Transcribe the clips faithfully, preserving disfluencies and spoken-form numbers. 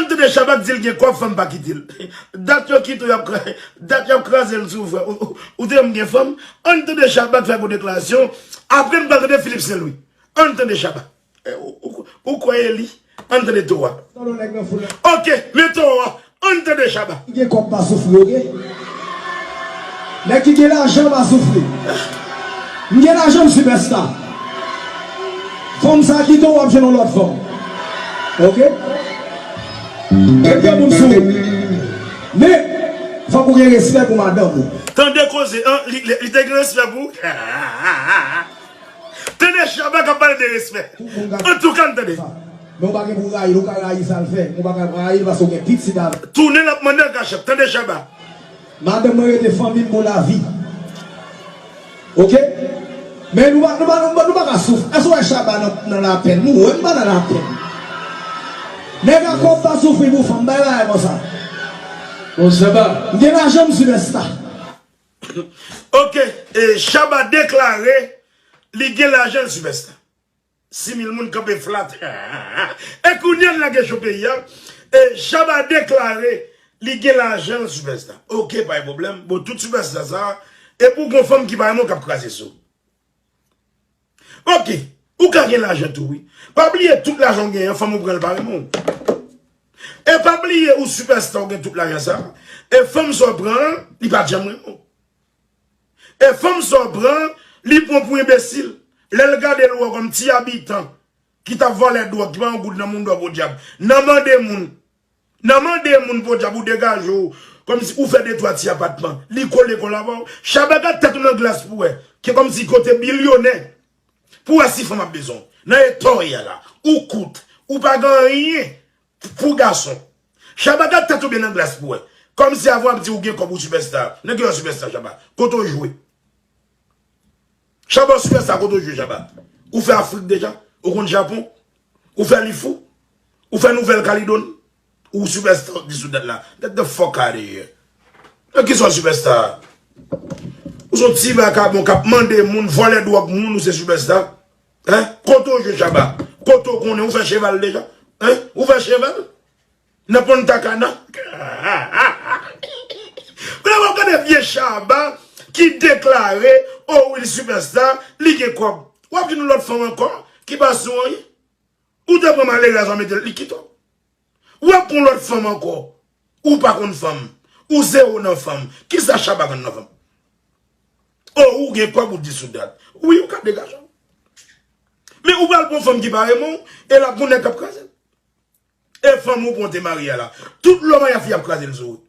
Ann tande Shabba k di l gen kòb, fanm pa kite l. Dat yo kite w, y ap kra-, dat y ap kraze l sou frè. Ou, ou, ou te menm gen fanm? Ann tande Shabba k fè gwo deklarasyon. Apre n pral tande Philippe Saint Louis. Ann tande Shabba. Eh, ou, ou, ou kwè e li? Ann tande towo a. Tande nèg nan foul la. Ok, men towo a. Ann tande Shabba. Gen kòb pa soufri, ok? Nèg ki gen lajan pa soufri. M gen lajan, m sipèsta. Fanm sa kite w, w ap jwenn yon lòt fanm. Ok? Gen granmoun sou ou. Men, fòk ou gen respè pou madanm ou. Tande koze, an, li, li, li te gen respè pou ou. Tande Shabba k ap pale de respè. Antouka, n tande. Men ou pa gen pou rayi l, ou ka rayi sa l fè. Men ou pa ka rayi l paske ou gen pitit avè l. Tounen l ap mande l kachèt. Tande Shabba. Madanm mwen rete fanmi m pou lavi. Ok? Men nou pa, nou pa, nou pa, nou pa ka soufri. Èske w wè Shabba nan, nan lapenn? Nou wè m pa nan lapenn. Nèg a kòb pa soufri pou fanm, bay bagay konsa. Bon, Shabba. M gen lajan, m sipèsta. Ok, e Shabba deklare li gen lajan, l sipèsta. Sis mil moun kanpe flat. E kounye a l lage cho peyi a. E Shabba deklare li gen lajan, l sipèsta. Ok, pa gen pwoblèm. Bon, tout sipèsta sa, e pou gon fanm ki pa renmen w k ap kraze sou. Ok, ou ka gen lajan tou, wi. Pa bliye tout lajan w genyen an, fanm ou pran l pa renmen w. E pa bliye ou sipèsta, ou gen tout lajan sa. E fanm sa w pran an, li pa t janm renmen w. E fanm sa w pran, li pran w pou enbesil. Lè l gade l wè w kòm ti abitan ki t ap vòlè dwòg, ki pa yon goud nan mouda w podyab. Nan mande moun, nan mande moun podyab ou degaje w, kòmsi ou fè de twa ti apatman. Li kole kò l avè w. Shabba, gad tèt ou nan glas pou wè. Ki kòmsi kote bilyonè. Pou wè si fanm ap bezwen w. Nan eta w ye a la. Ou kout. Ou pa gen anyen pou gason. Shabba, gad tèt ou byen nan glas pou wè. Kòmsi avan w ap di ou gen kòb, ou sipèsta. Nan ki lè w sipèsta, Shabba? Kote w jwe? Shabba, w sipèsta, kote w jwe, Shabba? Ou fè Afrik deja? Ou konn Japon? Ou fè Lifou? Ou fè Nouvèl Kaledon? Ou sipèsta, w ap di sou dat la. Get the fuck out of here. Nan kisa w sipèsta? Ou se yon ti vakabon k ap mande moun, vòlè dwòg moun, ou se sipèsta? Hein? Kote w jwe, Shabba? Kote w konnen? Ou fè cheval deja? Hein? Ou fè cheval? Nan Punta Cana? Kounye a w ap gade vye Shabba ki deklare, o wi, l sipèsta, li gen kòb. W ap jwenn yon lòt fanm ankò ki pa sou anyen. Ou te pran malerèz ou mete l, li kite w. W ap pran lòt fanm ankò. Ou pa konn fanm. Ou zewo nan fanm. Kisa Shabba konn nan fanm? O, ou gen kòb, ou di sou dat. Wi, ou ka degaje w. Men ou pral pran fanm ki pa renmen w, e l ap gon nèg k ap kraze l. E fanm ou pran te marye a la. Tout lè w marye a, fi ap kraze l sou ou.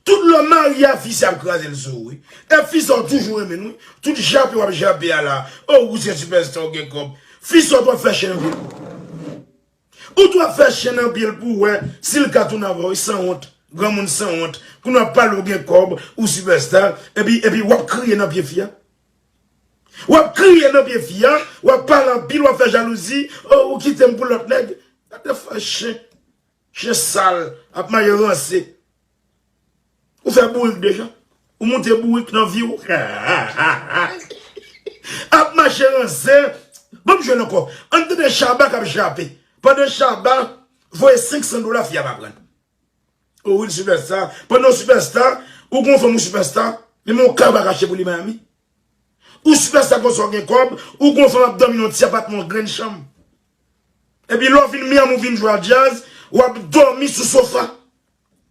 Tout lè w marye a, fi sa ap kraze l sou ou, wi. E fi sa w toujou renmen l, wi. Tout jape w ap jape a la. O, ou se sipèsta, ou gen kòb. Fi sa w t ap fè chen anpil. Ou t ap fè chen anpil pou w wè si l ka tounen avè w, wi, sanwont. Granmoun sanwont. Kounye a w ap pale w gen kòb, ou sipèsta. Epi, epi w ap kriye nan pye fi a. W ap kriye nan pye fi a, w ap pale anpil, w ap fè jalouzi. O, ou kite m pou lòt nèg. Gade fè chen. Chen sal, ap mache ranse. Ou fè bourik deja? Ou moute bourik nan vi w? Ap mache ranse. Ban m jwenn ankò. Ann tande Shabba k ap jape. Pandan Shabba voye senk san dola, fi a pa pran. O wi, l sipèsta. Pandan w sipèsta, ou gon fanm ou sipèsta. Men yon kay ou pa ka achte pou li Miami. Ou sipèsta konsa w gen kòb, ou gon fanm ap dòmi nan yon ti apatman, yon grenn chanm. Epi lè w vin Miami, ou vin jwe a djaz, w ap dòmi sou sofa.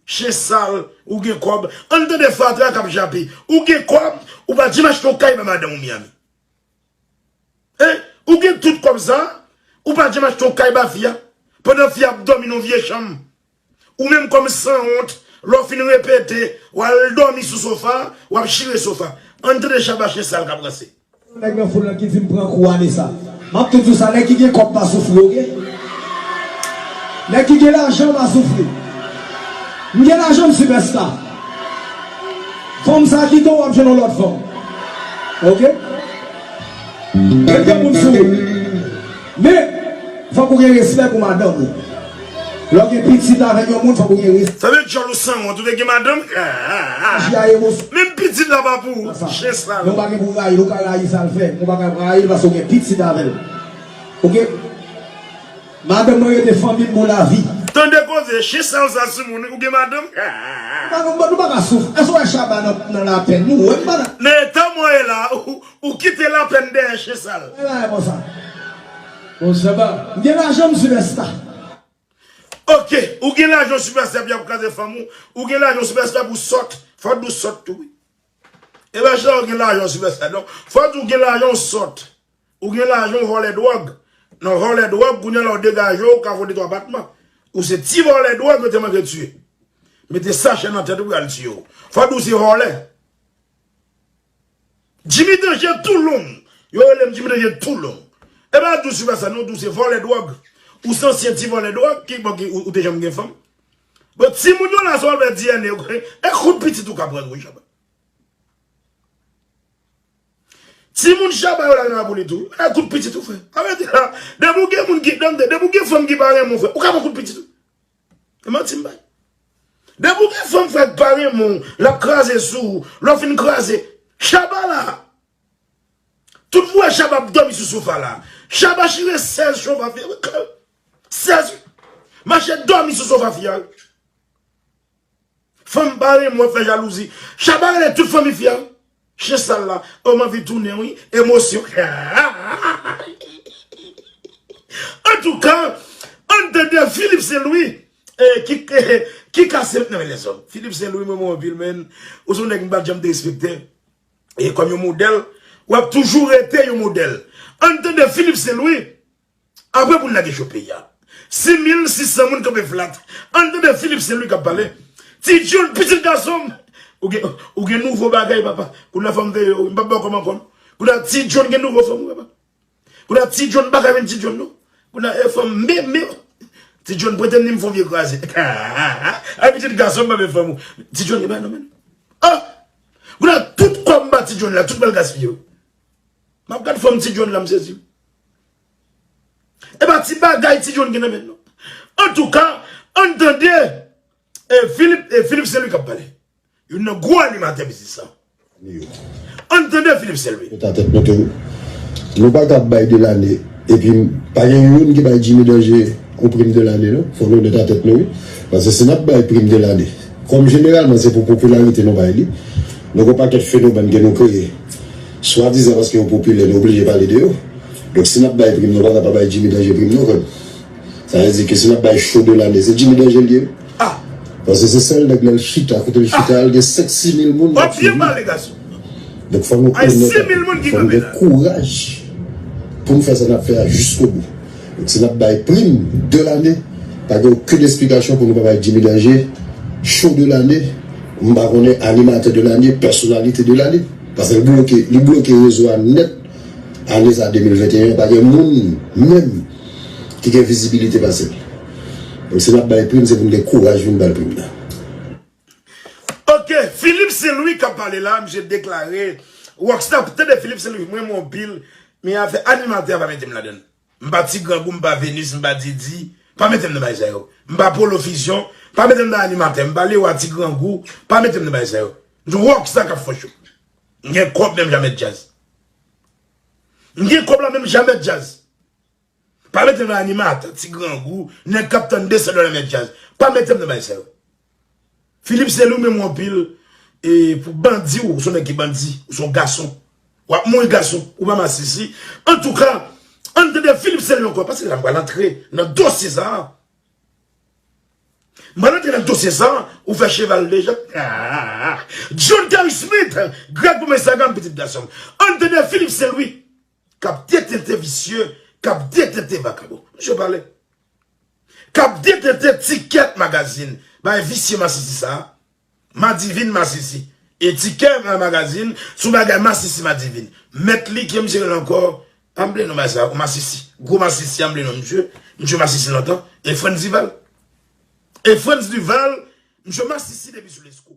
Chen sal, ou gen kòb. Ann tande fatra k ap jape. Ou gen kòb, ou pa janm achte yon kay ba madanm ou Miami. Hein? Ou gen tout kòb sa, ou pa janm achte yon kay ba fi a. Pandan fi a ap dòmi nan yon vye chanm. Ou menm kòm sanwont, lè w fin repete, w al dòmi sou sofa, w ap chire sofa. Ann tande Shabba chen sal k ap ranse. Nèg nan foul lan ki di m pran kou ane sa. M ap tou di w sa, nèg ki gen kòb pa soufri, oke? Nèg ki gen lajan pa soufri. M gen lajan, m sipèsta. Fanm sa kite w, w ap jwenn yon lòt fanm. Oke? Gen granmoun sou ou. Men, fòk ou gen respè pou madanm ou. Lè w gen pitit avèk yon moun, fòk ou gen respè. Sa vle djòl ou sanwont, ou te gen madanm? Aji a emosyon. Menm pitit la pa pou ou. Chen sal. Men w pa gen pou rayi l, ou ka rayi sa l fè. Men w pa ka rayi l paske w gen pitit avè l. Oke? Madanm mwen rete fanmi m pou lavi. Tande koze, chen sal sa sou moun, ou gen madanm? Madanm, nou pa ka soufri. Èske w wè Shabba nan, nan lapenn? Nou wè m pa nan. Nan eta mwen ye la, ou, ou kite lapenn dèyè chen sal. E bagay konsa. Bon, Shabba. M gen lajan, m sipèsta. Ok, ou gen lajan, sipèsta, epi ap kraze fanm ou. Ou gen lajan, sipèsta, pou sòt. Fò w sòt tou, wi. E pa chita ou gen lajan, sipèsta, non. Fò w gen lajan, ou sòt. Ou gen lajan, ou vòlè dwòg. Nan vòlè dwòg, kounye a la ou degaje w, ou ka fè de twa batman. Ou se ti vòlè dwòg, yo te manke tiye. Mete sachè nan tèt ou, pou y al tiye w. Fò w di w se vòlè. Jimmy Danje tou long. Yo rele m Jimmy Danje tou long. E pa di w sipèsta, non, di w se vòlè dwòg. Ou se ansyen ti vòlè dwòg, ki, bon, ki, ou, ou te janm gen fanm. Bon, timoun yo la, sa w al fè D N A, ok? E kout pitit ou ka pran, wi, Shabba. Timoun Shabba yo la nan aboli tou. E kout pitit ou fè. Arete la. Depi w gen moun ki, tande, depi w gen fanm ki pa renmen w, frè, ou ka pran kout pitit ou. E manti m bay. Depi w gen fanm, frè, ki pa renmen w, l ap kraze sou ou, lè w fin kraze. Shabba la. Tout vwè Shabba ap dòmi sou sofa la. Shabba chire sèz sofa fi a. Sèz. Mache dòmi sou sofa fi a. Fanm pa renmen w, ap fè jalouzi. Shabba rele tout fanmi fi a. Chen sal la. O, m anvi tounen, wi. Emosyon. Antouka, ann tande Philippe Saint Louis. E, ki, ki kase nan men lèzòm. Philippe Saint Louis, mwen, mwen anpil, men. Ou se yon nèg m pa t janm te respekte. E kòm yon modèl, w ap toujou rete yon modèl. Ann tande Philippe Saint Louis. Apre pou n lage cho peyi a. Sis mil sis san moun kanpe flat. Ann tande Philippe Saint Louis k ap pale. Ti John, pitit gason m. Ou gen, ou gen nouvo bagay, papa. Kounye a fò m veye w, m p ap ba w kòm ankò, non. Kounye a Ti John gen nouvo fanm, wi, papa. Kounye a Ti John pa ka vin Ti John, non. Kounye a, e, fanm, men, men. Ti John prete m li, m fè yon vye kraze. Ay, pitit gason m, m pa vle fanm ou. Ti John gen bagay nan men l. Ah! Kounye a tout kòb m ba Ti John la, tout pral gaspiye, wi. M ap gad fanm Ti John la, m sezi. E pa ti bagay Ti John gen nan men l, non. Antouka, ann tande, e, Philippe, e, Philippe Saint Louis k ap pale. Youn nan gwo animatè biznis sa. Ann tande Philippe Saint Louis. Mete nan tèt nou tou. Nou pa ka ap bay de lane, epi pa gen youn ki bay Jimmy Danje yon prim de lane, non. Fò nou onèt a tèt nou, wi. Paske si n ap bay prim de lane, kòm jeneralman se pou popilarite nou bay li, nou gen yon pakèt fenomèn ke nou kreye. Swadizan paske yo popilè, nou oblije pale de yo. Donk si n ap bay prim, nou pa ka pa bay Jimmy Danje prim, non, frè m. Sa vle di ke si n ap bay show de lane, se Jimmy Danje l ye, wi. Ah! Paske se sèl nèg lè l chita, kote l chita a, l gen senk, sis mil moun k ap swiv li. W ap byen pale, gason. Donk fò nou onèt, fò nou gen kouraj pou n fè sa n ap fè a jiskobou. Donk si n ap bay prim de lane, pa gen okenn esplikasyon pou nou pa bay Jimmy Danje show de lane, m pa konnen animatè de lane, pèsonalite de lane. Paske li bloke, li bloke rezo a nèt. Ane sa de mil venteyen an, pa gen moun menm ki gen vizibilite pase l. Donk si n ap bay prim, se pou n gen kouraj pou n ba l prim nan. Ok, Philippe Saint Louis k ap pale la, misye deklare, Rockstar, tande Philippe Saint Louis, mwen renmen w anpil, men afè animatè a pa mete m ladann. M pa Ti Grangou, m pa Venus, m pa Didi, pa mete m nan bagay sa yo. M pa Polo Fusion, pa mete m nan animatè, m pa Lewa Ti Grangou, pa mete m nan bagay sa yo. M se yon Rockstar k ap fè show. M gen kòb menm jan mèt djaz. M gen kòb la menm jan mèt djaz. Pa mete m nan animatè, Ti Grangou, nèg k ap tann de san dòla mèt djaz. Pa mete m nan bagay sa yo. Philippe Saint Louis m renmen w anpil. E pou bandi, ou se yon nèg ki bandi, ou se yon gason. W ap mouri gason, ou pa masisi. Antouka, ann tande Philippe Saint Louis ankò, paske la m pral antre nan dosye sa a. M pral antre nan dosye sa a, ou fè cheval deja. John Terry Smith, Greg pou m Instagram, pitit gason m. Ann tande Philippe Saint Louis k ap detente visye, k ap detente vakabon. Misye pale. K ap detente Tikèt Magazine. Bay visye masisi sa a. Madivin masisi. E Tikèt Magazine, sou bagay masisi Madivin. Mèt li, ki misye rele ankò? Anble non bagay sa, masisi. Gwo masisi, anble non misye. Misye masisi lontan. E Frantz Duval. E Frantz Duval, misye masisi depi sou Lesko.